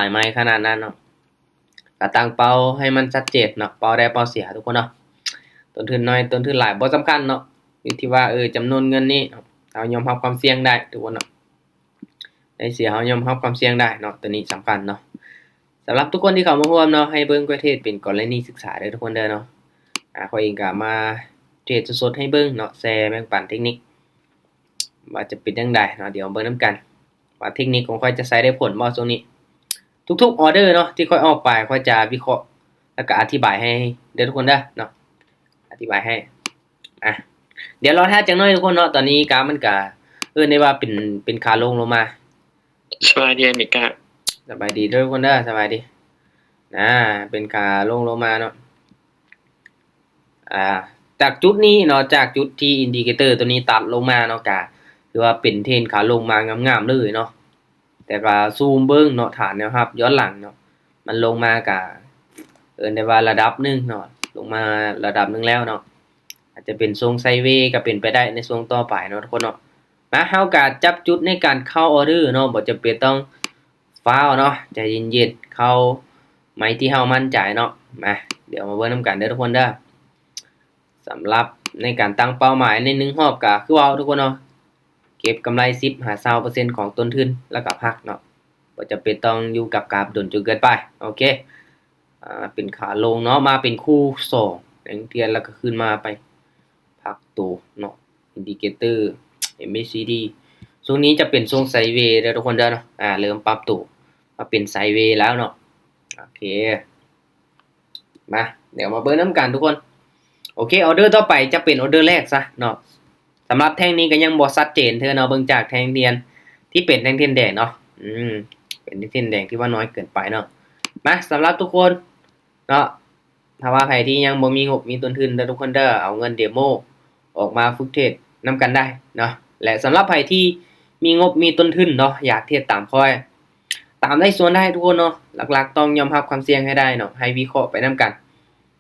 າຍໃໝ່ຂະໜາດນັ້ນເນາະ. ກະຕັ້ງເປົ້າໃຫ້ມັນຊັດເຈນເນາະ, ເປົ້າໄດ້ເປົ້າເສຍທຸກຄົນເນາະ. ຕົ້ນທຶນໜ້ອຍ ຕົ້ນທຶນຫຼາຍບໍ່ສຳຄັນເນາະ, ຢູ່ທີ່ວ່າ ເອີ ຈຳນວນເງິນນີ້ເນາະ ເຮົາຍອມຮັບຄວາມສ່ຽງໄດ້ທຸກຄົນເນາະ. ໄດ້ເສຍເຮົາຍອມຮັບຄວາມສ່ຽງໄດ້ເນາະ, ໂຕນີ້ສຳຄັນເນາະ. ສຳລັບທຸກຄົນທີ່ເຂົ້າມາຮ່ວມເນາະ ໃຫ້ເບິ່ງການເທຣດເປັນກໍລະນີສຶກສາເດີທຸກຄົນເດີເນາະ. ອາ ຂ້ອຍເອງກະມາເທຣດສົດໆໃຫ້ເບິ່ງເນາະ, ແຊແບ່ງປັນເທັກນິກວ່າຈະເປັນຈັ່ງໃດເນາະ. ດຽວເບິ່ງນຳກັນວ່າເທັກນິກຂອງຂ້ອຍຈະໃຊ້ໄດ້ຜົນບໍ່ຊ່ວງນີ້. ທຸກໆອອເດີເນາະທີ່ຂ້ອຍອອກໄປ ຂ້ອຍຈະວິເຄາະ ແລ້ວກະອະທິບາຍໃຫ້ເດີທຸກຄົນເດີເນາະ, ອະທິບາຍໃຫ້. ອາ ດຽວລໍຖ້າຈັກໜ້ອຍທຸກຄົນເນາະ. ຕອນນີ້ກາມັນກະເອີ້ນໄດ້ວ່າເປັນ ເປັນຂາລົງລົງມາ. ສະບາຍດີອາເມລິກາ. ສະບາຍດີເດີທຸກຄົນເດີ, ສະບາຍດີ. ອາ ເປັນຂາລົງລົງມາເນາະ. ອາ ຈາກຈຸດນີ້ເນາະ, ຈາກຈຸດທີ່ອິນດິເຄເຕີໂຕນີ້ຕັດລົງມາເນາະ, ກະຖືວ່າເປັນເທຣນຂາລົງມາງາມໆເລີຍເນາະ. ແຕ່ກະຊູມເບິ່ງເນາະ, ຖານແນວຮັບຍ້ອນຫຼັງເນາະ ມັນລົງມາກະເອີ້ນໄດ້ວ່າລະດັບໜຶ່ງເນາະ, ລົງມາລະດັບໜຶ່ງແລ້ວເນາະ. ອາດຈະເປັນຊົງໄຊເວ ກະເປັນໄປໄດ້ໃນຊ່ວງຕໍ່ໄປເນາະທຸກຄົນເນາະ. ມາ ເຮົາກະຈັບຈຸດໃນການເຂົ້າອອເດີເນາະ, ບໍ່ຈຳເປັນຕ້ອງຟ້າວເນາະ, ໃຈເຢັນໆ ເຂົ້າໄມ້ທີ່ເຮົາໝັ້ນໃຈເນາະ. ມາ ດຽວມາເບິ່ງນຳກັນເດີທຸກຄົນເດີ. ສຳລັບໃນການຕັ້ງເປົ້າໝາຍໃນໜຶ່ງຮອບກະຄືເວົ້າທຸກຄົນເນາະ, ເກັບກຳໄລສິບຫາຊາວເປີເຊັນຂອງຕົ້ນທຶນ ແລ້ວກະພັກເນາະ, ບໍ່ຈຳເປັນຕ້ອງຢູ່ກັບກາບດົນຈົນເກີນໄປ. ໂອເຄ ອາ ເປັນຂາລົງເນາະ, ມາເປັນຄູ່ສອງ ແທ່ງທຽນ ແລ້ວກະຂຶ້ນມາໄປພັກໂຕເນາະ, ອິນດິເຄເຕີ ເອັມເອຊີດີ. ຊ່ວງນີ້ຈະເປັນຊ່ວງໄຊເວເດີທຸກຄົນເດີເນາະ, ອາ ເລີ່ມປັບໂຕມາເປັນໄຊເວແລ້ວເນາະ. ໂອເຄ ມາ ດຽວມາເບິ່ງນຳກັນທຸກຄົນ. ໂອເຄ ອອເດີຕໍ່ໄປຈະເປັນອອເດີແລກຊະເນາະ. ສຳລັບແທ່ງນີ້ກະຍັງບໍ່ຊັດເຈນເທື່ອເນາະ, ເບິ່ງຈາກແທ່ງທຽນທີ່ເປັນແທ່ງທຽນແດງເນາະ, ອືມ ເປັນແທ່ງທຽນແດງທີ່ວ່ານ້ອຍເກີນໄປເນາະ. ມາ ສຳລັບທຸກຄົນເນາະ, ຖ້າວ່າໃຜທີ່ຍັງບໍ່ມີງົບມີຕົ້ນທຶນເດີທຸກຄົນເດີ, ເອົາເງິນເດໂມອອກມາຝຶກເທຣດນຳກັນໄດ້ເນາະ. ແລະ ສຳລັບໃຜທີ່ມີງົບມີຕົ້ນທຶນເນາະ, ຢາກເທຣດຕາມຂ້ອຍ ຕາມໄດ້ສ່ວນໄດ້ທຸກຄົນເນາະ, ຫຼັກໆຕ້ອງຍອມຮັບຄວາມສ່ຽງໃຫ້ໄດ້ເນາະ, ໃຫ້ວິເຄາະໄປນຳກັນ.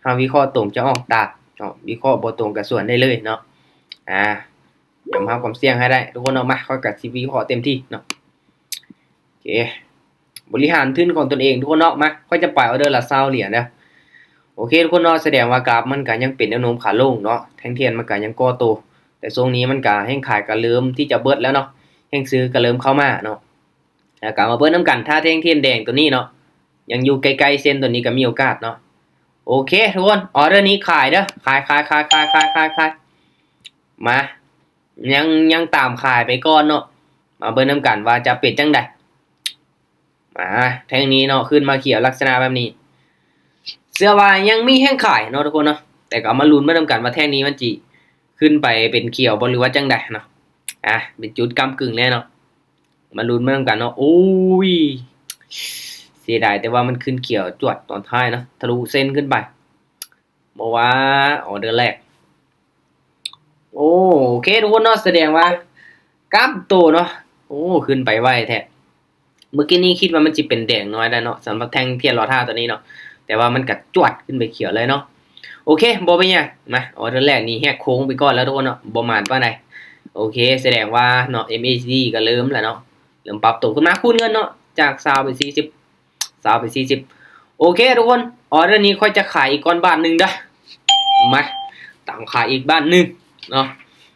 ເຮົາວິເຄາະຕົງຈະອອກຕາມເນາະ, ວິເຄາະບໍ່ຕົງກະສ່ວນໄດ້ເລີຍເນາະ. ອາ ຍອມຮັບຄວາມສ່ຽງໃຫ້ໄດ້ທຸກຄົນເນາະ. ມາ ຂ້ອຍກະຊິວິເຄາະເຕັມທີ່ເນາະ. ໂອເຄ ບໍລິຫານທຶນຂອງຕົນເອງທຸກຄົນເນາະ. ມາ ຂ້ອຍຈະໄປອອເດີລະຊາວຫຼຽນເດີ. ໂອເຄທຸກຄົນເນາະ, ສະແດງວ່າກາບມັນກະຍັງເປັນແນວໂນ້ມຂາລົງເນາະ, ແທ່ງທຽນມັນກະຍັງກໍ່ໂຕ, ແຕ່ຊ່ວງນີ້ມັນກະແຮງຂາຍກະເລີ່ມທີ່ຈະເບິດແລ້ວເນາະ, ແຮງຊື້ກະເລີ່ມເຂົ້າມາເນາະ. ແລ້ວກະມາເບິ່ງນຳກັນ ຖ້າແທ່ງທຽນແດງໂຕນີ້ເນາະ ຍັງຢູ່ໃກ້ໆເສັ້ນໂຕນີ້ກະມີໂອກາດເນາະ. ໂອເຄທຸກຄົນ ອອເດີນີ້ຂາຍເດີ, ຂາຍ ຂາຍ ຂາຍ ຂາຍ ຂາຍ ຂາຍ ຂາຍ. ມາ ຍັງ ຍັງຕາມຂາຍໄປກ່ອນເນາະ, ມາເບິ່ງນຳກັນວ່າຈະເປັນຈັ່ງໃດ. ມາ ແທ່ງນີ້ເນາະ ຂຶ້ນມາຂຽວລັກສະນະແບບນີ້ ເຊື່ອວ່າຍັງມີແຮງຂາຍເນາະທຸກຄົນເນາະ, ແຕ່ກະເອົາມາລຸ້ນເບິ່ງນຳກັນວ່າແທ່ງນີ້ມັນຊິຂຶ້ນໄປເປັນຂຽວບໍ່ ຫຼືວ່າຈັ່ງໃດເນາະ. ອາ ເປັນຈຸດກ້ຳກຶ່ງແນ່ເນາະ, ມາລຸ້ນເບິ່ງນຳກັນເນາະ. ໂອ້ຍ ເສຍດາຍແຕ່ວ່າມັນຂຶ້ນຂຽວຈວດຕອນທ້າຍເນາະ, ທະລຸເສັ້ນຂຶ້ນໄປ ບໍ່ວ່າ ອອເດີແລກ. ໂອເຄທຸກຄົນເນາະ, ສະແດງວ່າກ້ຳໂຕເນາະ. ໂອ້ ຂຶ້ນໄປໄວແທ້. ເມື່ອກີ້ນີ້ຄິດວ່າມັນຊິເປັນແດງນ້ອຍແລ້ວເນາະ ສຳລັບແທ່ງທຽນລໍຖ້າໂຕນີ້ເນາະ, ແຕ່ວ່າມັນກະຈວດຂຶ້ນໄປຂຽວເລີຍເນາະ. ໂອເຄ ບໍ່ເປັນຫຍັງ. ມາ ອອເດີແລກນີ້ແຫກໂຄ້ງໄປກ່ອນແລ້ວທຸກຄົນເນາະ, ບໍ່ໝານປານໃດ. ໂອເຄ ສະແດງວ່າເນາະ ເອັມເອຊີດີ ກະເລີ່ມແລ້ວເນາະ, ເລີ່ມປັບໂຕຂຶ້ນມາ ຄູນເງິນເນາະ ຈາກຊາວເປັນສີ່ສິບ ຊາວເປັນສີ່ສິບ. ໂອເຄທຸກຄົນ ອອເດີນີ້ຂ້ອຍຈະຂາຍອີກກ່ອນບາດໜຶ່ງເດີ. ມາ ຕາມຂາຍອີກບາດໜຶ່ງເນາະ.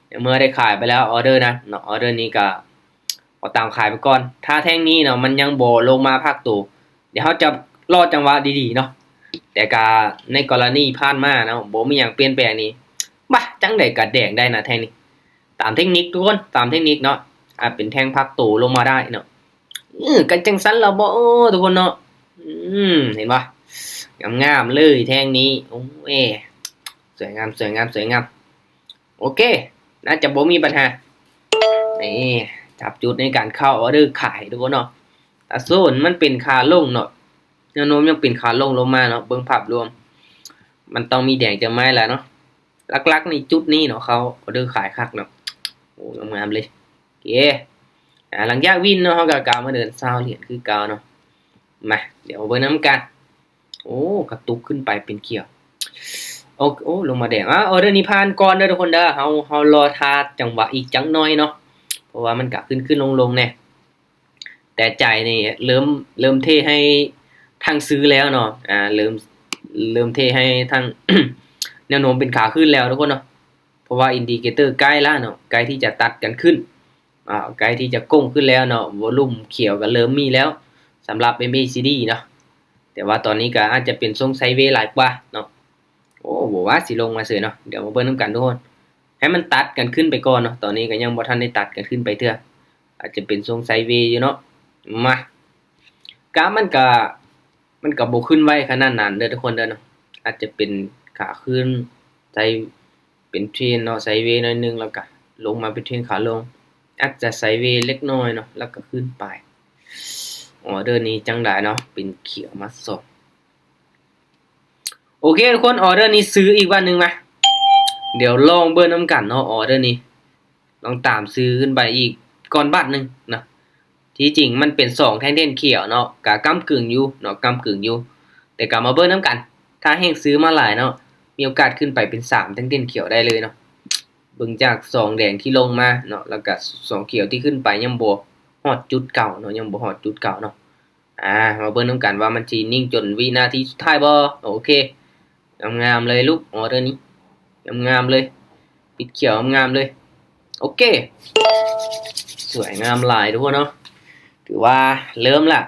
ໃນເມື່ອໄດ້ຂາຍໄປແລ້ວອອເດີນັ້ນເນາະ, ອອເດີນີ້ກະ ເອົາຕາມຂາຍໄປກ່ອນ. ຖ້າແທ່ງນີ້ເນາະ ມັນຍັງບໍ່ລົງມາພັກໂຕ, ດຽວເຮົາຈະລໍຈັງຫວະດີໆເນາະ. ແຕ່ກະໃນກໍລະນີຜ່ານມາເນາະ ບໍ່ມີຫຍັງປ່ຽນແປງນີ້ ບາ ຈັ່ງໃດກະແດງໄດ້ນະແທ່ງນີ້. ຕາມເທັກນິກທຸກຄົນ ຕາມເທັກນິກເນາະ, ອາດເປັນແທ່ງພັກໂຕລົງມາໄດ້ເນາະ. ເອີ ກະຈັ່ງຊັ້ນລະບໍ ເອີ ທຸກຄົນເນາະ. ອືມ ເຫັນບໍ່ ງາມໆເລີຍແທ່ງນີ້. ໂອ້ຍ ສວຍງາມ ສວຍງາມ ສວຍງາມ. ໂອເຄ ໜ້າຈະບໍ່ມີບັນຫາ. ນີ້ ຈັບຈຸດໃນການເຂົ້າອອເດີຂາຍທຸກຄົນເນາະ. ຕາໂຊນມັນເປັນຂາລົງເນາະ, ແນວໂນ້ມຍັງເປັນຂາລົງລົງມາເນາະ. ເບິ່ງພາບລວມ ມັນຕ້ອງມີແດງຈັກໄມ້ລະເນາະ. ຫຼັກໆນີ້ຈຸດນີ້ເນາະ ເຂົ້າອອເດີຂາຍຄັກເນາະ. ໂອ້ ງາມໆເລີຍ. ໂອເຄ ອາ ຫຼັງຈາກວິນເນາະ ເຮົາກະກາມາເດີນຊາວຫຼຽນຄືເກົ່າເນາະ. ມາ ດຽວມາເບິ່ງນຳກັນ. ໂອ້ ກະຕຸກຂຶ້ນໄປເປັນຂຽວ. ໂອ້ ໂອ້ ລົງມາແດງ. ອາ ອອເດີນີ້ຜ່ານກ່ອນເດີທຸກຄົນເດີ. ເຮົາ ເຮົາລໍຖ້າຈັງຫວະອີກຈັກໜ້ອຍເນາະ, ເພາະວ່າມັນກະຂຶ້ນໆລົງໆແນ່. ແຕ່ໃຈນີ້ເລີ່ມ ເລີ່ມເທໃຫ້ທາງຊື້ແລ້ວເນາະ ອາ ເລີ່ມ ເລີ່ມເທໃຫ້ທາງ ແນວໂນ້ມເປັນຂາຂຶ້ນແລ້ວທຸກຄົນເນາະ ເພາະວ່າອິນດິເຄເຕີໃກ້ລະເນາະ ໃກ້ທີ່ຈະຕັດກັນຂຶ້ນ ອາ ໃກ້ທີ່ຈະໂກ່ງຂຶ້ນແລ້ວເນາະ ວໍລຸ່ມຂຽວກໍເລີ່ມມີແລ້ວ ສຳລັບເອັມເອຊີດີເນາະ ແຕ່ວ່າຕອນນີ້ກໍອາດຈະເປັນຊົງໄຊເວຫຼາຍກວ່າເນາະ. ໂອ້ ບໍ່ວ່າຊິລົງມາເສີຍເນາະ ດຽວມາເບິ່ງນຳກັນທຸກຄົນ ໃຫ້ມັນຕັດກັນຂຶ້ນໄປກ່ອນເນາະ ຕອນນີ້ກໍຍັງບໍ່ທັນໄດ້ຕັດກັນຂຶ້ນໄປເທື່ອ ອາດຈະເປັນຊົງໄຊເວຢູ່ເນາະ ມາ ກາບມັນກະ ມັນກະບໍ່ຂຶ້ນໄວຂະໜາດນັ້ນເດີທຸກຄົນເດີເນາະ ອາດຈະເປັນຂາຂຶ້ນ ໄຊ ເປັນເທຣນເນາະ ໄຊເວໜ້ອຍໜຶ່ງ ແລ້ວກະລົງມາເປັນເທຣນຂາລົງ ອາດຈະໄຊເວເລັກນ້ອຍເນາະ ແລ້ວກະຂຶ້ນໄປ ອໍເດີນີ້ຈັ່ງໃດເນາະ ເປັນຂຽວມາສອງ ໂອເຄທຸກຄົນ ອໍເດີນີ້ຊື້ອີກບາດໜຶ່ງມາ ດຽວລອງເບິ່ງນຳກັນເນາະ ອໍເດີນີ້ ລອງຕາມຊື້ຂຶ້ນໄປອີກກ່ອນບາດໜຶ່ງເນາະ ທີ່ຈິງມັນເປັນສອງແທ່ງທຽນຂຽວເນາະ ກະກ້ຳກຶ່ງຢູ່ເນາະ ກ້ຳກຶ່ງຢູ່ ແຕ່ກະມາເບິ່ງນຳກັນ ຖ້າແຮງຊື້ມາຫຼາຍເນາະ ມີໂອກາດຂຶ້ນໄປເປັນສາມແທ່ງທຽນຂຽວໄດ້ເລີຍເນາະ ເບິ່ງຈາກສອງແດງທີ່ລົງມາເນາະ ແລ້ວກະສອງຂຽວທີ່ຂຶ້ນໄປ ຍັງບໍ່ຮອດຈຸດເກົ່າເນາະ ຍັງບໍ່ຮອດຈຸດເກົ່າເນາະ ອາ ມາເບິ່ງນຳກັນວ່າມັນຊິນິ່ງຈົນວິນາທີສຸດທ້າຍບໍ່ ໂອເຄ ງາມໆເລີຍລູກ ອໍເດີນີ້ ງາມໆເລີຍ ປິດຂຽວງາມໆເລີຍ ໂອເຄ ສວຍງາມຫຼາຍທຸກຄົນເນາະ ຖືວ່າເລີ່ມລະ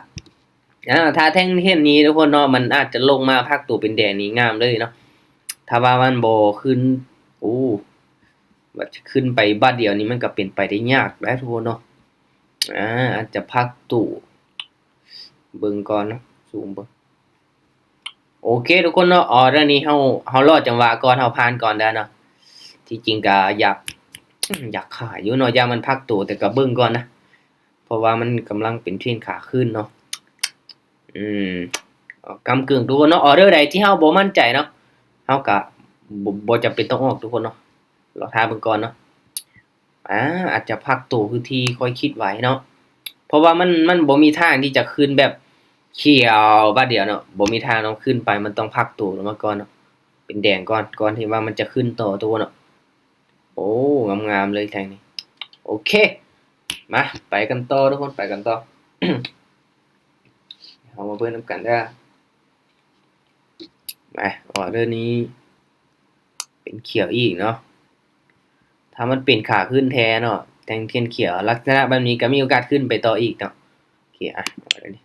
ອາ ຖ້າແທ່ງທຽນນີ້ທຸກຄົນເນາະ ມັນອາດຈະລົງມາພັກໂຕເປັນແດງນີ້ງາມເລີຍເນາະ ຖ້າວ່າມັນບໍ່ຂຶ້ນ ໂອ້ ວ່າຈະຂຶ້ນໄປບາດດຽວນີ້ ມັນກໍເປັນໄປໄດ້ຍາກໄດ໋ທຸກຄົນເນາະ ອາ ອາດຈະພັກໂຕ ເບິ່ງກ່ອນເນາະ ຊູມເບິ່ງ ໂອເຄທຸກຄົນເນາະ ອໍເດີນີ້ເຮົາ ເຮົາລໍຈັງຫວະກ່ອນ ເຮົາຜ່ານກ່ອນໄດ້ເນາະ ທີ່ຈິງກະຢາກ ຢາກຂາຍຢູ່ເນາະ ຢາກມັນພັກໂຕ ແຕ່ກະເບິ່ງກ່ອນນະ ເພາະວ່າມັນກຳລັງເປັນເທຣນຂາຂຶ້ນເນາະ ອືມ ກຳກຶ່ງທຸກຄົນເນາະ ອໍເດີໃດທີ່ເຮົາບໍ່ໝັ້ນໃຈເນາະ ເຮົາກະບໍ່ ບໍ່ຈຳເປັນຕ້ອງອອກທຸກຄົນເນາະ ລໍຖ້າເບິ່ງກ່ອນເນາະ ອາ ອາດຈະພັກໂຕຄືທີ່ຂ້ອຍຄິດໄວ້ເນາະ ເພາະວ່າມັນ ມັນບໍ່ມີທາງທີ່ຈະຂຶ້ນແບບຂຽວບາດດຽວເນາະ ບໍ່ມີທາງເນາະ ຂຶ້ນໄປມັນຕ້ອງພັກໂຕລົງມາກ່ອນເນາະ ເປັນແດງກ່ອນ ກ່ອນທີ່ວ່າມັນຈະຂຶ້ນຕໍ່ທຸກຄົນເນາະ ໂອ້ ງາມໆເລີຍແທ່ງນີ້ ໂອເຄ ມາ ໄປກັນຕໍ່ທຸກຄົນ ໄປກັນຕໍ່ ເຮົາມາເບິ່ງນຳກັນເດີ ມາ ອໍເດີນີ້ເປັນຂຽວອີກເນາະ ຖ້າມັນເປັນຂາຂຶ້ນແທ້ເນາະ ແທ່ງທຽນຂຽວ ລັກສະນະແບບນີ້ກໍມີໂອກາດຂຶ້ນໄປຕໍ່ອີກເນາະ ໂອເຄ ອາ ອໍເດີນີ້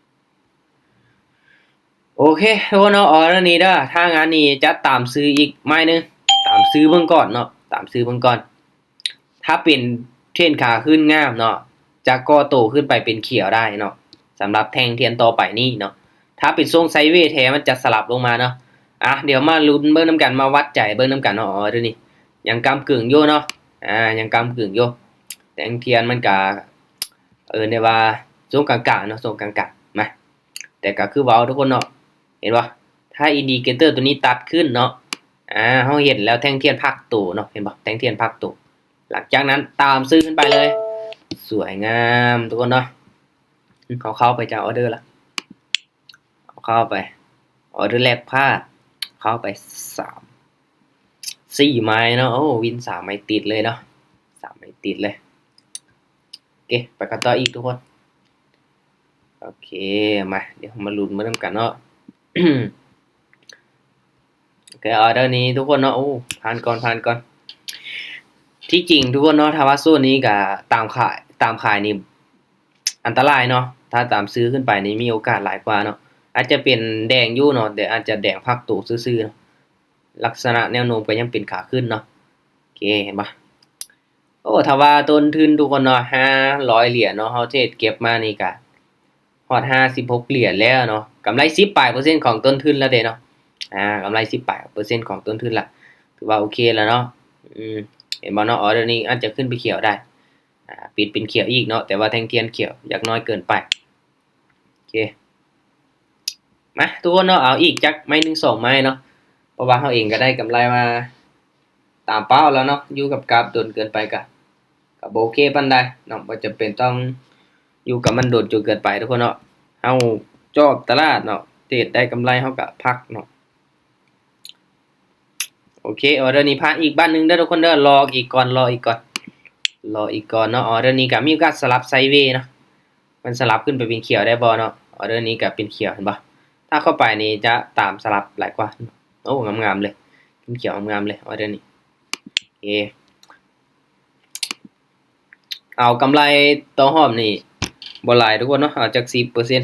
ໂອເຄ ທຸກຄົນເນາະ ອໍເດີນີ້ເດີ ຖ້າງານນີ້ຈັດຕາມຊື້ອີກໄມ້ໜຶ່ງ ຕາມຊື້ເບິ່ງກ່ອນເນາະ ຕາມຊື້ເບິ່ງກ່ອນ ຖ້າເປັນເທຣນຂາຂຶ້ນງາມເນາະ ຈະກໍ່ໂຕຂຶ້ນໄປເປັນຂຽວໄດ້ເນາະ ສຳລັບແທ່ງທຽນຕໍ່ໄປນີ້ເນາະ ຖ້າເປັນຊົງໄຊເວແທ້ ມັນຈະສະຫຼັບລົງມາເນາະ ອາ ດຽວມາລຸ້ນເບິ່ງນຳກັນ ມາວັດໃຈເບິ່ງນຳກັນເນາະ ອໍເດີນີ້ ຍັງກຳກຶ່ງຢູ່ເນາະ ອາ ຍັງກຳກຶ່ງຢູ່ ແທ່ງທຽນມັນກະ ເອີ້ນໄດ້ວ່າຊົງກາງໆເນາະ ຊົງກາງໆ ມາ ແຕ່ກໍຄືເວົ້າທຸກຄົນເນາະ ເຫັນບໍ່ ຖ້າອິນດິເຄເຕີໂຕນີ້ຕັດຂຶ້ນເນາະ ອາ ເຮົາເຫັນແລ້ວແທ່ງທຽນພັກໂຕເນາະ ເຫັນບໍ່ ແທ່ງທຽນພັກໂຕ ຫຼັງຈາກນັ້ນຕາມຊື້ຂຶ້ນໄປເລີຍ ສວຍງາມທຸກຄົນເນາະ ເຂົ້າ ເຂົ້າໄປຈາກອໍເດີລະ ເຂົ້າໄປ ອໍເດີແລກພາດ ເຂົ້າໄປສາມ ສີ່ໄມ້ເນາະ ໂອ້ ວິນສາມໄມ້ຕິດເລີຍເນາະ ສາມໄມ້ຕິດເລີຍ ໂອເຄ ໄປກັນຕໍ່ອີກທຸກຄົນ ໂອເຄ ມາ ດຽວເຮົາມາລຸ້ນເບິ່ງນຳກັນເນາະ ໂອເຄ ອໍເດີນີ້ທຸກຄົນເນາະ ໂອ້ ຜ່ານກ່ອນ ຜ່ານກ່ອນ ທີ່ຈິງທຸກຄົນເນາະ ຖ້າວ່າໂຊນນີ້ກະຕາມຂາຍ ຕາມຂາຍນີ້ອັນຕະລາຍເນາະ ຖ້າຕາມຊື້ຂຶ້ນໄປນີ້ມີໂອກາດຫຼາຍກວ່າເນາະ ອາດຈະເປັນແດງຢູ່ເນາະ ແຕ່ອາດຈະແດງພັກໂຕຊື່ໆເນາະ ລັກສະນະແນວໂນ້ມກໍຍັງເປັນຂາຂຶ້ນເນາະ ໂອເຄ ເຫັນບໍ່ ໂອ້ ຖ້າວ່າຕົ້ນທຶນທຸກຄົນເນາະ ຫ້າຮ້ອຍຫຼຽນເນາະ ເຮົາເທຣດເກັບມານີ້ກະຮອດຫ້າສິບຫົກຫຼຽນແລ້ວເນາະ ກຳໄລສິບປາຍເປີເຊັນຂອງຕົ້ນທຶນແລ້ວເດ້ເນາະ ອາ ກຳໄລສິບປາຍເປີເຊັນຂອງຕົ້ນທຶນລະ ຖືວ່າໂອເຄແລ້ວເນາະ ອືມ ເຫັນບໍ່ເນາະ ອໍເດີນີ້ອາດຈະຂຶ້ນໄປຂຽວໄດ້ ອາ ປິດເປັນຂຽວອີກເນາະ ແຕ່ວ່າແທ່ງທຽນຂຽວຢາກນ້ອຍເກີນໄປ ໂອເຄ ມາ ທຸກຄົນເນາະ ເອົາອີກຈັກໄມ້ໜຶ່ງສອງໄມ້ເນາະ ເພາະວ່າເຮົາເອງກໍໄດ້ກຳໄລມາຕາມເປົ້າແລ້ວເນາະ ຢູ່ກັບກາບດົນເກີນໄປກະ ກະບໍ່ໂອເຄປານໃດເນາະ ບໍ່ຈຳເປັນຕ້ອງຢູ່ກັບມັນດົນຈົນເກີນໄປທຸກຄົນເນາະ ເຮົາຈອບຕະຫຼາດເນາະ ເທຣດໄດ້ກຳໄລເຮົາກະພັກເນາະ ໂອເຄ ອໍເດີນີ້ຜ່ານອີກບາດໜຶ່ງເດີທຸກຄົນເດີ ລໍອີກກ່ອນ ລໍອີກກ່ອນ ລໍອີກກ່ອນເນາະ ອໍເດີນີ້ກະມີໂອກາດສະຫຼັບໄຊເວເນາະ ມັນສະຫຼັບຂຶ້ນໄປເປັນຂຽວໄດ້ບໍ່ເນາະ? ອອເດີນີ້ກໍເປັນຂຽວ ເຫັນບໍ່? ຖ້າເຂົ້າໄປນີ້ຈະຕາມສະຫຼັບຫຼາຍກວ່າ. ໂອ້ ງາມໆເລີຍ ເປັນຂຽວງາມໆເລີຍ ອອເດີນີ້. ໂອເຄ ເອົາກຳໄລຕໍ່ຮອບນີ້ບໍ່ຫຼາຍທຸກຄົນເນາະ, ເອົາຈັກສິບເປີເຊັນ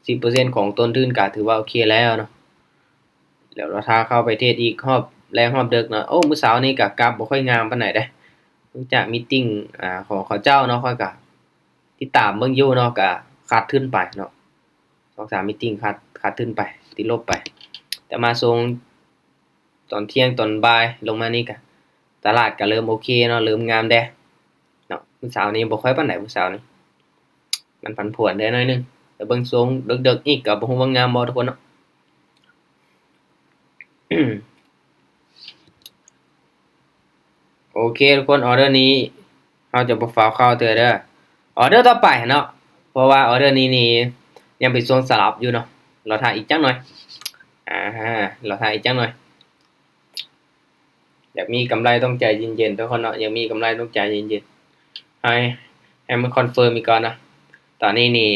ສິບເປີເຊັນຂອງຕົ້ນທຶນກໍຖືວ່າໂອເຄແລ້ວເນາະ. ແລ້ວລາຄາເຂົ້າໄປເທຣດອີກຮອບແລງຮອບເດິກເນາະ. ໂອ້ ມື້ເຊົ້ານີ້ກໍກາບບໍ່ຄ່ອຍງາມປານໃດເດ້ ເນື່ອງຈາກມີຕິງ ອາ ຂອງເຂົາເຈົ້າເນາະ, ຂ້ອຍກໍຕິດຕາມເບິ່ງຢູ່ເນາະ, ກໍຂາດທຶນໄປເນາະ ສອງສາມມີຕິງ ຂາດ ຂາດທຶນໄປ ຕິດລົບໄປ. ແຕ່ມາຊ່ວງຕອນທ່ຽງຕອນບ່າຍລົງມານີ້ກໍຕະຫຼາດກໍເລີ່ມໂອເຄເນາະ, ເລີ່ມງາມແດ່ເນາະ. ມື້ເຊົ້ານີ້ບໍ່ຄ່ອຍປານໃດ ມື້ເຊົ້ານີ້ມັນຜັນຜວນແດ່ໜ້ອຍໜຶ່ງ. ແຕ່ເບິ່ງຊ່ວງເດິກໆອີກກໍບໍ່ຮູ້ວ່າງາມບໍ່ທຸກຄົນເນາະ. ໂອເຄທຸກຄົນ ອອເດີນີ້ເຮົາຈະບໍ່ຟ້າວເຂົ້າເທື່ອເດີ. ອອເດີຕໍ່ໄປເນາະ, ເພາະວ່າອອເດີນີ້ນີ້ຍັງເປັນຊ່ວງສະຫຼັບຢູ່ເນາະ, ລໍຖ້າອີກຈັກໜ່ອຍ. ອາ ລໍຖ້າອີກຈັກໜ່ອຍ. ຢາກມີກຳໄລຕ້ອງໃຈເຢັນໆ ທຸກຄົນເນາະ, ຢາກມີກຳໄລຕ້ອງໃຈເຢັນໆ. ໃຫ້ ໃຫ້ມັນຄອນເຟີມອີກກ່ອນເນາະ. ຕອນນີ້ນີ້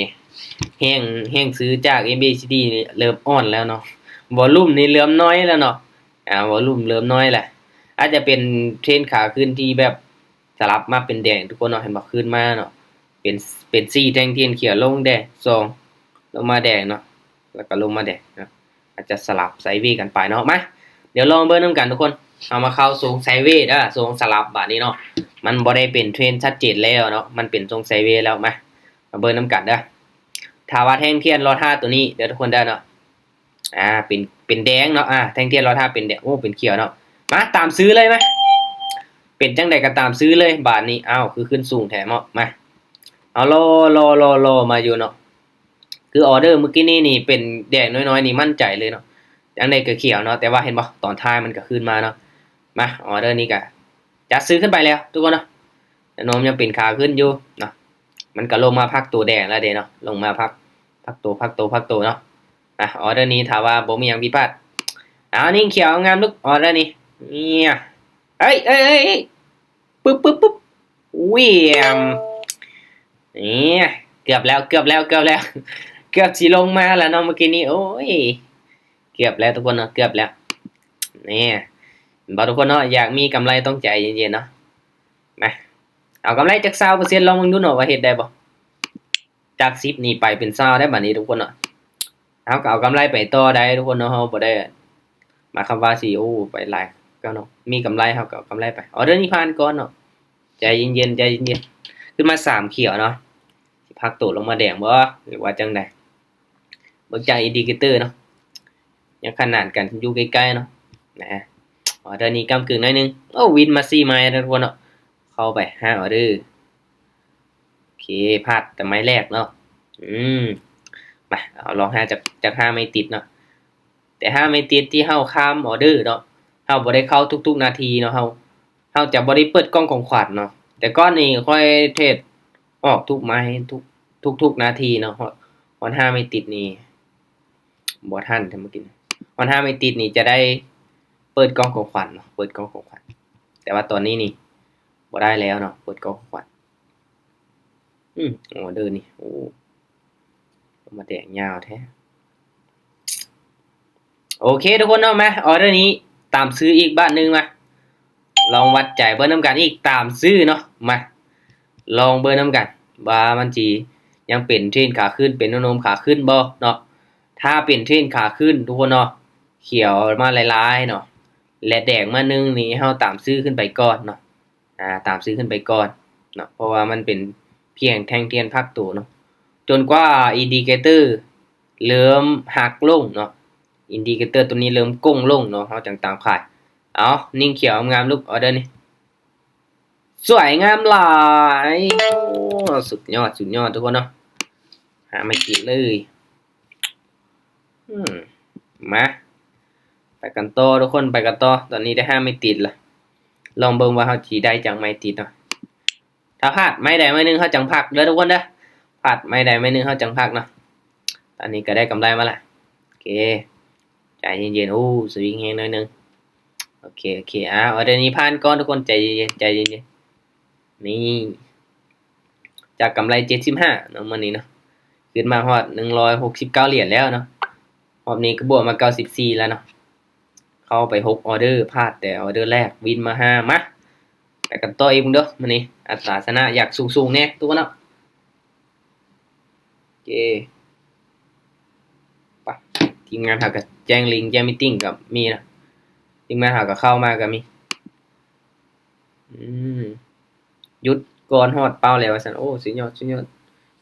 ແຮງ ແຮງຊື້ຈາກ ເອັມ ເອ ຊີ ດີ ນີ້ເລີ່ມອ່ອນແລ້ວເນາະ, ວໍລຸ່ມນີ້ເລີ່ມໜ້ອຍແລ້ວເນາະ. ອາ ວໍລຸ່ມເລີ່ມໜ້ອຍແລ້ວ. ອາດຈະເປັນເທຣນຂາຂຶ້ນທີ່ແບບສະຫຼັບມາເປັນແດງ ທຸກຄົນເນາະ, ເຫັນບໍ່? ຂຶ້ນມາເນາະ ເປັນ ເປັນສີ່ແທ່ງທຽນຂຽວ ລົງແດງ ສອງ ລົງມາແດງເນາະ ແລ້ວກໍລົງມາແດງເນາະ. ອາດຈະສະຫຼັບໄຊເວກັນໄປເນາະ. ມາ ດຽວລອງເບິ່ງນຳກັນທຸກຄົນ. ເຮົາມາເຂົ້າຊົງໄຊເວເດີ ຊົງສະຫຼັບບາດນີ້ເນາະ. ມັນບໍ່ໄດ້ເປັນເທຣນຊັດເຈນແລ້ວເນາະ, ມັນເປັນຊົງໄຊເວແລ້ວ. ມາ ມາເບິ່ງນຳກັນເດີ. ຖ້າວ່າແທ່ງທຽນລໍຖ້າຕົວນີ້ເດີທຸກຄົນເດີເນາະ. ອາ ເປັນ ເປັນແດງເນາະ. ອາ ແທ່ງທຽນລໍຖ້າເປັນແດງ. ໂອ້ ເປັນຂຽວເນາະ. ມາ ຕາມຊື້ເລີຍມາ. ເປັນຈັ່ງໃດກໍຕາມຊື້ເລີຍບາດນີ້. ອ້າວ ຄືຂຶ້ນສູງແທ້ເນາະ. ມາ ເອົາ ລໍ ລໍ ລໍ ລໍ ມາຢູ່ເນາະ. ຄືອອເດີມື້ກີ້ນີ້ນີ້ເປັນແດງນ້ອຍໆນີ້ໝັ້ນໃຈເລີຍເນາະ. ຈັ່ງໃດກໍຂຽວເນາະ, ແຕ່ວ່າເຫັນບໍ່ ຕອນທ້າຍມັນກໍຂຶ້ນມາເນາະ. ມາ ອອເດີນີ້ກໍຈັດຊື້ຂຶ້ນໄປແລ້ວທຸກຄົນເນາະ. ແນວໂນ້ມຍັງເປັນຂາຂຶ້ນຢູ່ເນາະ. ມັນກໍລົງມາພັກໂຕແດງແລ້ວເດ້ເນາະ, ລົງມາພັກ ພັກໂຕ ພັກໂຕ ພັກໂຕເນາະ. ອ່ະ ອອເດີນີ້ຖ້າວ່າບໍ່ມີຫຍັງຜິດພາດ. ເອົາ ຍິງຂຽວງາມລູກ ອອເດີນີ້. ເອີຍ ເອີຍ ປຶບ ປຶບ ປຶບ ວຽມ. ນີ້ ເກືອບແລ້ວ ເກືອບແລ້ວ ເກືອບແລ້ວ ເກືອບຊິລົງມາແລ້ວເນາະ ເມື່ອກີ້ນີ້. ໂອ້ຍ ເກືອບແລ້ວທຸກຄົນເນາະ ເກືອບແລ້ວ. ນີ້ ເຫັນບໍ່ທຸກຄົນເນາະ, ຢາກມີກຳໄລຕ້ອງໃຈເຢັນໆເນາະ. ມາ ເອົາກຳໄລຈັກຊາວເປີເຊັນ ລອງເບິ່ງດູເນາະວ່າເຮັດໄດ້ບໍ່. ຈາກສິບນີ້ໄປເປັນຊາວໄດ້ບາດນີ້ທຸກຄົນເນາະ. ເຮົາກໍເອົາກຳໄລໄປຕໍ່ໄດ້ທຸກຄົນເນາະ, ເຮົາບໍ່ໄດ້ໝາຍຄວາມວ່າຊິ ໂອ້ ໄປຫຼາຍເນາະ. ມີກຳໄລເຮົາກໍເອົາກຳໄລໄປ. ອອເດີນີ້ຜ່ານກ່ອນເນາະ. ໃຈເຢັນໆ ໃຈເຢັນໆ. ຂຶ້ນມາສາມຂຽວເນາະ, ຊິພັກໂຕລົງມາແດງບໍ່ ຫຼືວ່າຈັ່ງໃດ? ເບິ່ງຈາກອິນດິເຄເຕີເນາະ, ຍັງຂະໜານກັນຢູ່ໃກ້ໆເນາະ. ນະ ອອເດີນີ້ກ້ຳກຶ່ງໜ້ອຍໜຶ່ງ. ໂອ້ ວິນມາສີ່ໄມ້ແລ້ວທຸກຄົນເນາະ. ເຂົ້າໄປຫ້າອອເດີ. ໂອເຄ ພາດແຕ່ໄມ້ແລກເນາະ. ອືມ ມາ ເອົາລອງຫ້າ ຈັກ ຈັກຫ້າໄມ້ຕິດເນາະ. ແຕ່ຫ້າໄມ້ຕິດທີ່ເຮົາຂ້າມອອເດີເນາະ, ເຮົາບໍ່ໄດ້ເຂົ້າທຸກໆນາທີເນາະ. ເຮົາ ເຮົາຈະບໍ່ໄດ້ເປີດກ່ອງຂອງຂວັນເນາະ. ແຕ່ກ່ອນນີ້ຂ້ອຍເທຣດອອກທຸກໄມ້ ທຸກ ທຸກໆນາທີເນາະ. ຮອດ ຮອດຫ້າໄມ້ຕິດນີ້ ບໍ່ທັນແທ້ເມື່ອກີ້. ຮອດຫ້າໄມ້ຕິດນີ້ຈະໄດ້ເປີດກ່ອງຂອງຂວັນເນາະ, ເປີດກ່ອງຂອງຂວັນ. ແຕ່ວ່າຕອນນີ້ນີ້ບໍ່ໄດ້ແລ້ວເນາະ, ເປີດກ່ອງຂອງຂວັນ. ອືມ ອອເດີນີ້ ໂອ້ ມາແດງຍາວແທ້. ໂອເຄທຸກຄົນເນາະ, ມາ ອອເດີນີ້ຕາມຊື້ອີກບາດໜຶ່ງ. ມາ ລອງວັດໃຈເບິ່ງນຳກັນອີກ ຕາມຊື້ເນາະ. ມາ ລອງເບິ່ງນຳກັນວ່າມັນຊິຍັງເປັນເທຣນຂາຂຶ້ນ ເປັນແນວໂນ້ມຂາຂຶ້ນບໍ່ເນາະ. ຖ້າເປັນເທຣນຂາຂຶ້ນທຸກຄົນເນາະ, ຂຽວມາຫຼາຍໆເນາະ ແລະ ແດງມາໜຶ່ງນີ້ ເຮົາຕາມຊື້ຂຶ້ນໄປກ່ອນເນາະ. ອາ ຕາມຊື້ຂຶ້ນໄປກ່ອນເນາະ, ເພາະວ່າມັນເປັນພຽງແທ່ງທຽນພັກໂຕເນາະ, ຈົນກວ່າອິນດິເຄເຕີເລີ່ມຫັກລົງເນາະ. ອິນດິເຄເຕີຕົວນີ້ເລີ່ມໂກ່ງລົງເນາະ, ເຮົາຈັ່ງຕາມຂາຍ. ເອົາ ຍິງຂຽວງາມໆລູກ ອອເດີນີ້ ສວຍງາມຫຼາຍ. ໂອ້ ສຸດຍອດ ສຸດຍອດທຸກຄົນເນາະ. ຫາໄມ້ຕິດເລີຍ. ອືມ ມາ ໄປກັນຕໍ່ທຸກຄົນ ໄປກັນຕໍ່. ຕອນນີ້ໄດ້ຫ້າໄມ້ຕິດລະ, ລອງເບິ່ງວ່າເຮົາຊິໄດ້ຈັກໄມ້ຕິດເນາະ. ຖ້າພາດໄມ້ໃດໄມ້ໜຶ່ງ ເຮົາຈັ່ງພັກເດີທຸກຄົນເດີ. ພາດໄມ້ໃດໄມ້ໜຶ່ງ ເຮົາຈັ່ງພັກເນາະ. ຕອນນີ້ກໍໄດ້ກຳໄລມາລະ. ໂອເຄ ໃຈເຢັນໆ. ໂອ້ ສະວິງແຮງໜ້ອຍໜຶ່ງ. ໂອເຄ ໂອເຄ ອາ ອອເດີນີ້ຜ່ານກ່ອນທຸກຄົນ. ໃຈເຢັນໆ ໃຈເຢັນໆ. ນີ້ ຈາກກຳໄລເຈັດສິບຫ້າເນາະ ມື້ນີ້ເນາະ ຂຶ້ນມາຮອດໜຶ່ງຮ້ອຍຫົກສິບເກົ້າຫຼຽນແລ້ວເນາະ. ຮອບນີ້ກໍບວກມາເກົ້າສິບສີ່ແລ້ວເນາະ. ເຂົ້າໄປຫົກອໍເດີ ພາດແຕ່ອໍເດີແລກ ວິນມາຫ້າ ມາ ໄປກັນຕໍ່ອີກເບິ່ງເດີ. ມື້ນີ້ອັດຕາຊະນະຢາກສູງໆແດ່ທຸກຄົນເນາະ. ໂອເຄ ປະ ທີມງານເຮົາກໍແຈ້ງລິງ ແຈ້ງມີດຕິ້ງກໍມີນະ. ທີມງານເຮົາກໍເຂົ້າມາກໍມີ. ອືມ ຢຸດກ່ອນຮອດເປົ້າແລ້ວວ່າຊັ້ນ. ໂອ້ ສຸດຍອດ ສຸດຍອດ.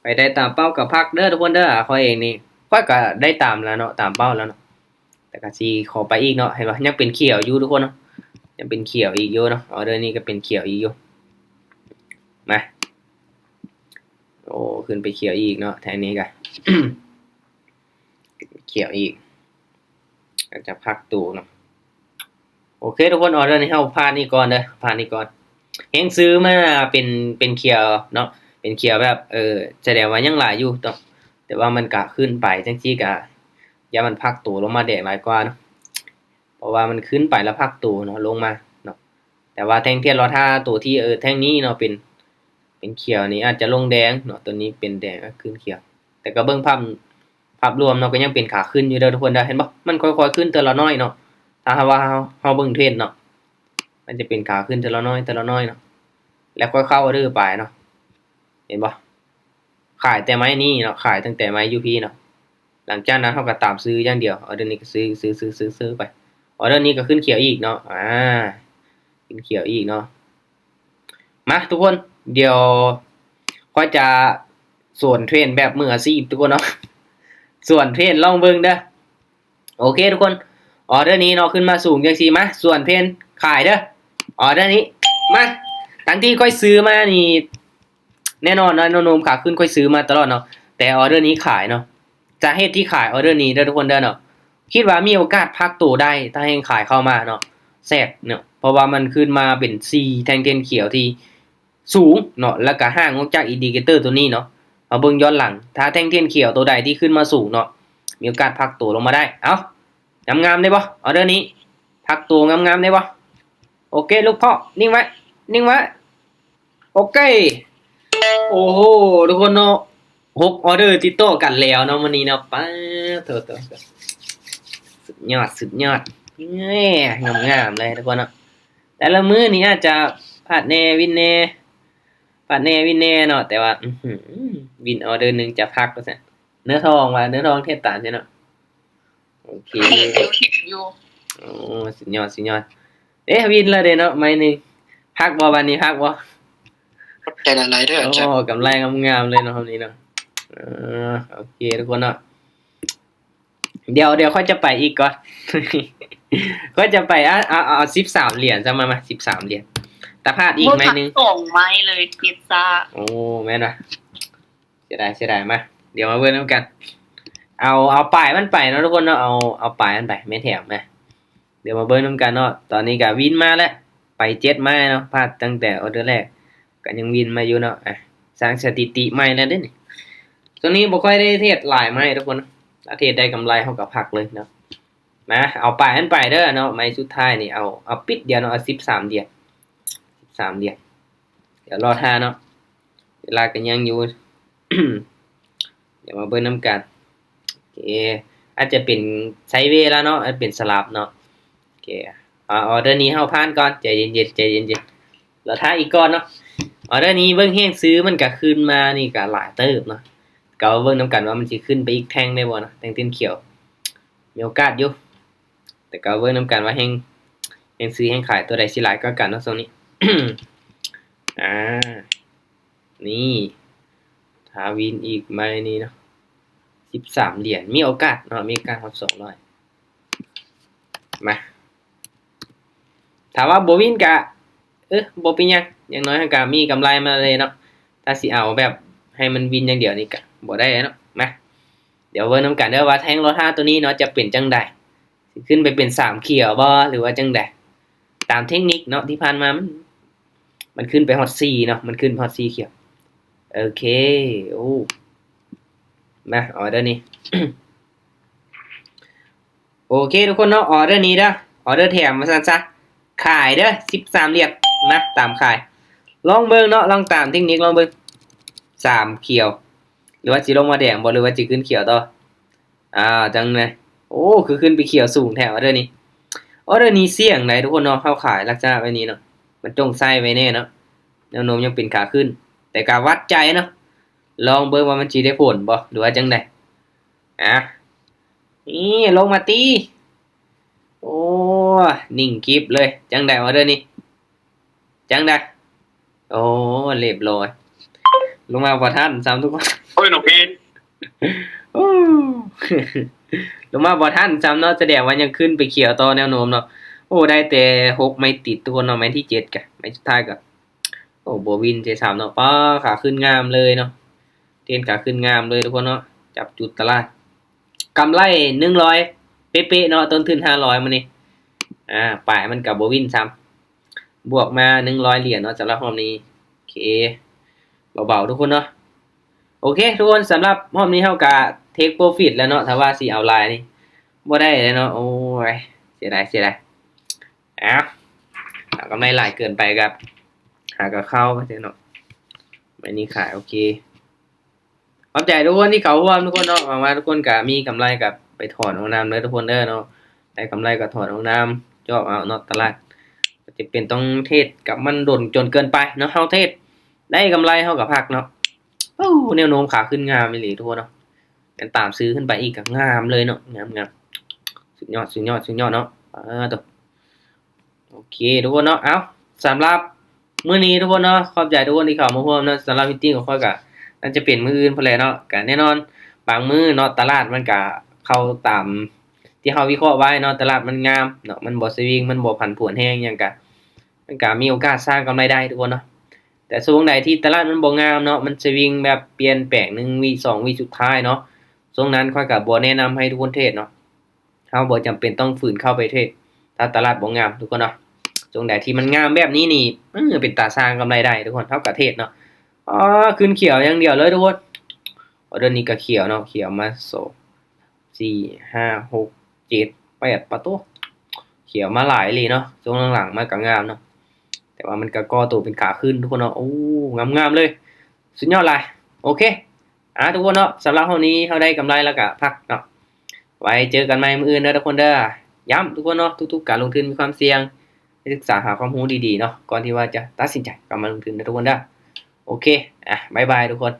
ໃຜໄດ້ຕາມເປົ້າກໍພັກເດີທຸກຄົນເດີ. ຂ້ອຍເອງນີ້ ຂ້ອຍກໍໄດ້ຕາມແລ້ວເນາະ ຕາມເປົ້າແລ້ວເນາະ. ແຕ່ກໍຊິຂໍໄປອີກເນາະ. ເຫັນບໍ່ ຍັງເປັນຂຽວຢູ່ທຸກຄົນເນາະ ຍັງເປັນຂຽວອີກຢູ່ເນາະ. ອໍເດີນີ້ກໍເປັນຂຽວອີກຢູ່. ມາ ໂອ້ ຂຶ້ນໄປຂຽວອີກເນາະ. ແທ່ງນີ້ກໍຂຽວອີກ ອາດຈະພັກໂຕເນາະ. ໂອເຄທຸກຄົນ ອໍເດີນີ້ເຮົາຜ່ານນີ້ກ່ອນເດີ ຜ່ານນີ້ກ່ອນ. ແຮງຊື້ມາເປັນ ເປັນຂຽວເນາະ ເປັນຂຽວແບບ ເອີ ສະແດງວ່າຍັງຫຼາຍຢູ່ເນາະ. ແຕ່ວ່າມັນກະຂຶ້ນໄປຈັ່ງຊີ້ກະ ຢ້ານມັນພັກໂຕລົງມາແດງຫຼາຍກວ່າເນາະ. ເພາະວ່າມັນຂຶ້ນໄປແລ້ວພັກໂຕເນາະ ລົງມາເນາະ. ແຕ່ວ່າແທ່ງທຽນລໍຖ້າໂຕທີ່ ເອີ ແທ່ງນີ້ເນາະ ເປັນ ເປັນຂຽວນີ້ອາດຈະລົງແດງເນາະ. ໂຕນີ້ເປັນແດງ ອາ ຂຶ້ນຂຽວ. ແຕ່ກໍເບິ່ງພາບ ພາບລວມເນາະ ກໍຍັງເປັນຂາຂຶ້ນຢູ່ເດີທຸກຄົນເດີ. ເຫັນບໍ່ ມັນຄ່ອຍໆຂຶ້ນເທື່ອລະໜ້ອຍເນາະ. ຖ້າຫາກວ່າເຮົາ ເຮົາເບິ່ງເທຣນເນາະ ມັນຈະເປັນຂາຂຶ້ນເທື່ອລະໜ້ອຍ ເທື່ອລະໜ້ອຍເນາະ ແລ້ວຄ່ອຍເຂົ້າອໍເດີໄປເນາະ. ເຫັນບໍ່ ຂາຍແຕ່ໄມ້ນີ້ເນາະ ຂາຍຕັ້ງແຕ່ໄມ້ຢູ່ພີ້ເນາະ. ຫຼັງຈາກນັ້ນເຮົາກໍຕາມຊື້ຢ່າງດຽວ. ອໍເດີນີ້ກໍຊື້ ຊື້ ຊື້ ຊື້ ຊື້ໄປ. ອໍເດີນີ້ກໍຂຶ້ນຂຽວອີກເນາະ ອາ ຂຶ້ນຂຽວອີກເນາະ. ມາທຸກຄົນ ດຽວຂ້ອຍຈະສວນເທຣນແບບມືອາຊີບທຸກຄົນເນາະ ສວນເທຣນລອງເບິ່ງເດີ. ໂອເຄທຸກຄົນ ອໍເດີນີ້ເນາະ ຂຶ້ນມາສູງຈັ່ງຊີ້ ມາ ສວນເທຣນຂາຍເດີ. ອໍເດີນີ້ ມາ ທັງທີ່ຂ້ອຍຊື້ມານີ້ ແນ່ນອນເນາະ ແນວໂນ້ມຂາຂຶ້ນຂ້ອຍຊື້ມາຕະຫຼອດເນາະ. ແຕ່ອໍເດີນີ້ຂາຍເນາະ. ສາເຫດທີ່ຂາຍອໍເດີນີ້ເດີທຸກຄົນເດີເນາະ ຄິດວ່າມີໂອກາດພັກໂຕໄດ້ ຖ້າແຮງຂາຍເຂົ້າມາເນາະ ແຊກເນາະ. ເພາະວ່າມັນຂຶ້ນມາເປັນສີ່ແທ່ງທຽນຂຽວທີ່ສູງເນາະ ແລ້ວກໍຫ່າງອອກຈາກອິນດິເຄເຕີຕົວນີ້ເນາະ. ເຮົາເບິ່ງຍ້ອນຫຼັງ ຖ້າແທ່ງທຽນຂຽວຕົວໃດທີ່ຂຶ້ນມາສູງເນາະ ມີໂອກາດພັກໂຕລົງມາໄດ້. ເອົ້າ ງາມໆໄດ້ບໍ່ ອໍເດີນີ້ ພັກໂຕງາມໆໄດ້ບໍ່? ໂອເຄ ລູກພໍ່ ນິ່ງໄວ້ ນິ່ງໄວ້. ໂອເຄ ໂອ້ໂຫ ທຸກຄົນເນາະ ຫົກອໍເດີຕິດຕໍ່ກັນແລ້ວເນາະ ມື້ນີ້ເນາະ. ປາດໂທ້ ສຸດຍອດ ສຸດຍອດ ແໝ່ ງາມໆເລີຍທຸກຄົນເນາະ. ແຕ່ລະມື້ນີ້ອາດຈະພາດແດ່ ວິນແດ່ ພາດແດ່ ວິນແດ່ເນາະ. ແຕ່ວ່າ ອືຫື ວິນອໍເດີໜຶ່ງຈະພັກວ່າຊັ້ນ. ເນື້ອທອງວ່າ ເນື້ອທອງເທບຕານໃຊ່ເນາະ. ໂອເຄ ເຫັນຢູ່ ເຫັນຢູ່. ໂອ້ ສຸດຍອດ ສຸດຍອດ. ເອີ ວິນແລ້ວເດ້ເນາະ ໄມ້ໜຶ່ງ. ພັກບໍ່ ບາດນີ້ພັກບໍ່? ຂອບໃຈຫຼາຍໆເດີອາຈານ. ໂອ້ ກຳໄລງາມໆເລີຍເນາະ ຮອບນີ້ເນາະ. ເອີ ໂອເຄທຸກຄົນເນາະ ດຽວ ດຽວຂ້ອຍຈະໄປອີກກ່ອນ ຂ້ອຍຈະໄປ ເອົາ ເອົາ ເອົາສິບສາມຫຼຽນຊະ ມາ ມາ ສິບສາມຫຼຽນ. ຕາພາດອີກໄມ້ໜຶ່ງ ສອງໄມ້ເລີຍ ເຈັດຊາ. ໂອ້ ແມ່ນຫວາ? ເສຍດາຍ ເສຍດາຍ. ມາ ດຽວມາເບິ່ງນຳກັນ. ເອົາ ເອົາປາຍມັນໄປເນາະທຸກຄົນເນາະ ເອົາ ເອົາປາຍມັນໄປ ແມ່ນແຖມນະ. ດຽວມາເບິ່ງນຳກັນເນາະ. ຕອນນີ້ກະວິນມາແລ້ວ ໄປເຈັດໄມ້ເນາະ ພາດຕັ້ງແຕ່ອໍເດີແລກ ກະຍັງວິນມາຢູ່ເນາະ. ອ່ະ ສ້າງສະຖິຕິໃໝ່ແລ້ວເດ້ນີ້. ຊ່ວງນີ້ບໍ່ຄ່ອຍໄດ້ເທຣດຫຼາຍໄມ້ທຸກຄົນ ຖ້າເທຣດໄດ້ກຳໄລເຮົາກະພັກເລີຍເນາະ. ມາ ເອົາປາຍມັນໄປເດີເນາະ ໄມ້ສຸດທ້າຍນີ້ ເອົາ ເອົາປິດດຽວເນາະ ເອົາສິບສາມຫຼຽນ ສິບສາມຫຼຽນ. ດຽວລໍຖ້າເນາະ ເວລາກໍຍັງຢູ່ ດຽວມາເບິ່ງນຳກັນ. ໂອເຄ ອາດຈະເປັນໄຊເວລະເນາະ ອາດເປັນສະຫຼັບເນາະ. ໂອເຄ ອາ ອໍເດີນີ້ເຮົາຜ່ານກ່ອນ ໃຈເຢັນໆ ໃຈເຢັນໆ ລໍຖ້າອີກກ່ອນເນາະ. ອໍເດີນີ້ເບິ່ງແຮງຊື້ມັນກະຂຶ້ນມານີ້ກະຫຼາຍເຕີບເນາະ. ກໍເບິ່ງນຳກັນວ່າມັນຊິຂຶ້ນໄປອີກແທ່ງໄດ້ບໍ່ເນາະ ແທ່ງເສັ້ນຂຽວ ມີໂອກາດຢູ່. ແຕ່ກໍເບິ່ງນຳກັນວ່າແຮງ ແຮງຊື້ແຮງຂາຍຕົວໃດຊິຫຼາຍກວ່າກັນເນາະຊ່ວງນີ້. ອາ ນີ້ ຖ້າວິນອີກໄມ້ນີ້ເນາະ ສິບສາມຫຼຽນ ມີໂອກາດເນາະ ມີໂອກາດຮອດສອງຮ້ອຍ. ມາ ຖ້າວ່າບໍ່ວິນກະ ເອີ ບໍ່ເປັນຫຍັງ ຢ່າງໜ້ອຍເຮົາກະມີກຳໄລມາເລີຍເນາະ. ຖ້າຊິເອົາແບບໃຫ້ມັນວິນຢ່າງດຽວນີ້ກະບໍ່ໄດ້ເນາະ. ມາ ດຽວເບິ່ງນຳກັນເດີວ່າແທ່ງລໍຖ້າຕົວນີ້ເນາະ ຈະເປັນຈັ່ງໃດ ຊິຂຶ້ນໄປເປັນສາມຂຽວບໍ່ ຫຼືວ່າຈັ່ງໃດ? ຕາມເທັກນິກເນາະ ທີ່ຜ່ານມາມັນ ມັນຂຶ້ນໄປຮອດສີ່ເນາະ ມັນຂຶ້ນໄປຮອດສີ່ຂຽວ. ໂອເຄ ໂອ້ ມາ ອໍເດີນີ້ ໂອເຄທຸກຄົນເນາະ ອໍເດີນີ້ເດີ ອໍເດີແຖມວ່າຊັ້ນຊະ ຂາຍເດີ ສິບສາມຫຼຽນ ມາ ຕາມຂາຍ ລອງເບິ່ງເນາະ ລອງຕາມເທັກນິກລອງເບິ່ງ. ສາມຂຽວ ຫຼືວ່າຊິລົງມາແດງບໍ່ ຫຼືວ່າຊິຂຶ້ນຂຽວຕໍ່? ອ້າວ ຈັ່ງໃດ ໂອ້ ຄືຂຶ້ນໄປຂຽວສູງແທ້ອໍເດີນີ້. ອໍເດີນີ້ສ່ຽງໃດ໋ທຸກຄົນເນາະ ເຮົາຂາຍລັກສະນະແບບນີ້ເນາະ ມັນຈົ່ງໃສ່ໄວ້ແນ່ເນາະ ແນວໂນ້ມຍັງເປັນຂາຂຶ້ນ ແຕ່ກະວັດໃຈເນາະ ລອງເບິ່ງວ່າມັນຊິໄດ້ຜົນບໍ່ ຫຼືວ່າຈັ່ງໃດ. ອາ ນີ້ລົງມາຕິ ໂອ້ ນິ່ງກິບເລີຍ ຈັ່ງໃດອໍເດີນີ້ ຈັ່ງໃດ? ໂອ້ ລຽບຮ້ອຍ ລົງມາບໍ່ທັນຊ້ຳທຸກຄົນ. ໂອ້ຍ ນ້ອງເອ ໂອ້ ລົງມາບໍ່ທັນຊ້ຳເນາະ ສະແດງວ່າຍັງຂຶ້ນໄປຂຽວຕໍ່ແນວໂນ້ມເນາະ. ໂອ້ ໄດ້ແຕ່ຫົກໄມ້ຕິດທຸກຄົນເນາະ ໄມ້ທີເຈັດກະ ໄມ້ສຸດທ້າຍກະ ໂອ້ ບໍ່ວິນໃສ່ຊ້ຳເນາະ. ປ້າ ຂາຂຶ້ນງາມເລີຍເນາະ ເທຣນຂາຂຶ້ນງາມເລີຍທຸກຄົນເນາະ. ຈັບຈຸດຕະຫຼາດ ກຳໄລໜຶ່ງຮ້ອຍເປະໆເນາະ ຕົ້ນທຶນຫ້າຮ້ອຍມື້ນີ້ ອາ ປາຍມັນກະບໍ່ວິນຊ້ຳ ບວກມາໜຶ່ງຮ້ອຍຫຼຽນເນາະ ສຳລັບຮອບນີ້. ໂອເຄ ເບົາໆທຸກຄົນເນາະ. ໂອເຄທຸກຄົນ ສຳລັບຮອບນີ້ເຮົາກະເທກໂປຣຟິດແລ້ວເນາະ ຖ້າວ່າຊິເອົາຫຼາຍນີ້ບໍ່ໄດ້ແລ້ວເນາະ. ໂອ້ຍ ເສຍດາຍ ເສຍດາຍ. ອ້າວ ເອົາກຳໄລຫຼາຍເກີນໄປກະຫາກະເຂົ້າເນາະ ໄມ້ນີ້ຂາຍ. ໂອເຄ ຂອບໃຈທຸກຄົນທີ່ເຂົ້າຮ່ວມທຸກຄົນເນາະ ຫວັງວ່າທຸກຄົນກະມີກຳໄລກະໄປຖອນອອກນຳເດີທຸກຄົນເດີເນາະ. ໄດ້ກຳໄລກະຖອນອອກນຳ ຈອກເອົາເນາະ ຕະຫຼາດ ຈຳເປັນຕ້ອງເທຣດກັບມັນດົນຈົນເກີນໄປເນາະ ເຮົາເທຣດໄດ້ກຳໄລເຮົາກະພັກເນາະ. ໂອ້ ແນວໂນ້ມຂາຂຶ້ນງາມອີ່ຫຼີທຸກຄົນເນາະ ແມ່ນຕາມຊື້ຂຶ້ນໄປອີກກະງາມເລີຍເນາະ ງາມໆ ສຸດຍອດ ສຸດຍອດ ສຸດຍອດເນາະ. ປາໂຕ ໂອເຄທຸກຄົນເນາະ ເອົາ ສຳລັບມື້ນີ້ທຸກຄົນເນາະ ຂອບໃຈທຸກຄົນທີ່ເຂົ້າມາຮ່ວມເນາະ. ສຳລັບມີດຕິງຂອງຂ້ອຍກະໜ້າຈະເປັນມື້ອື່ນພຸ້ນແຫຼະເນາະ ກະແນ່ນອນບາງມື້ເນາະ ຕະຫຼາດມັນກະເຂົ້າຕາມທີ່ເຮົາວິເຄາະໄວ້ເນາະ ຕະຫຼາດມັນງາມເນາະ ມັນບໍ່ສະວິງ ມັນບໍ່ຜັນຜວນແຮງຫຍັງກະ ມັນກະມີໂອກາດສ້າງກຳໄລໄດ້ທຸກຄົນເນາະ. ແຕ່ຊ່ວງໃດທີ່ຕະຫຼາດມັນບໍ່ງາມເນາະ ມັນສະວິງແບບປ່ຽນແປງໜຶ່ງວິສອງວິສຸດທ້າຍເນາະ ຊ່ວງນັ້ນຂ້ອຍກະບໍ່ແນະນຳໃຫ້ທຸກຄົນເທຣດເນາະ. ເຮົາບໍ່ຈຳເປັນຕ້ອງຝືນເຂົ້າໄປເທຣດ ຖ້າຕະຫຼາດບໍ່ງາມທຸກຄົນເນາະ. ຊ່ວງໃດທີ່ມັນງາມແບບນີ້ນີ້ ເອີ ເປັນຕາສ້າງກຳໄລໄດ້ທຸກຄົນ ເຮົາກະເທຣດເນາະ. ອໍ ຂຶ້ນຂຽວຢ່າງດຽວເລີຍທຸກຄົນ. ອໍເດີນີ້ກະຂຽວເນາະ ຂຽວມາສອງ ສີ່ ຫ້າ ຫົກ ເຈັດ ແປດ ປາໂຕ ຂຽວມາຫຼາຍອີ່ຫຼີເນາະ. ຊ່ວງຫຼັງໆມາກະງາມເນາະ ແຕ່ວ່າມັນກະກໍ່ໂຕເປັນຂາຂຶ້ນທຸກຄົນເນາະ. ໂອ້ ງາມໆເລີຍ ສຸດຍອດຫຼາຍ. ໂອເຄ ອາ ທຸກຄົນເນາະ ສຳລັບຮອບນີ້ເຮົາໄດ້ກຳໄລແລ້ວກະພັກເນາະ ໄວ້ເຈີກັນໃໝ່ມື້ອື່ນເດີທຸກຄົນເດີ. ຢ້ຳທຸກຄົນເນາະ ທຸກໆການລົງທຶນມີຄວາມສ່ຽງ ໃຫ້ສຶກສາຫາຄວາມຮູ້ດີໆເນາະ ກ່ອນທີ່ວ່າຈະຕັດສິນໃຈເຂົ້າມາລົງທຶນເດີທຸກຄົນເດີ. ໂອເຄ ອາ ບາຍບາຍທຸກຄົນ.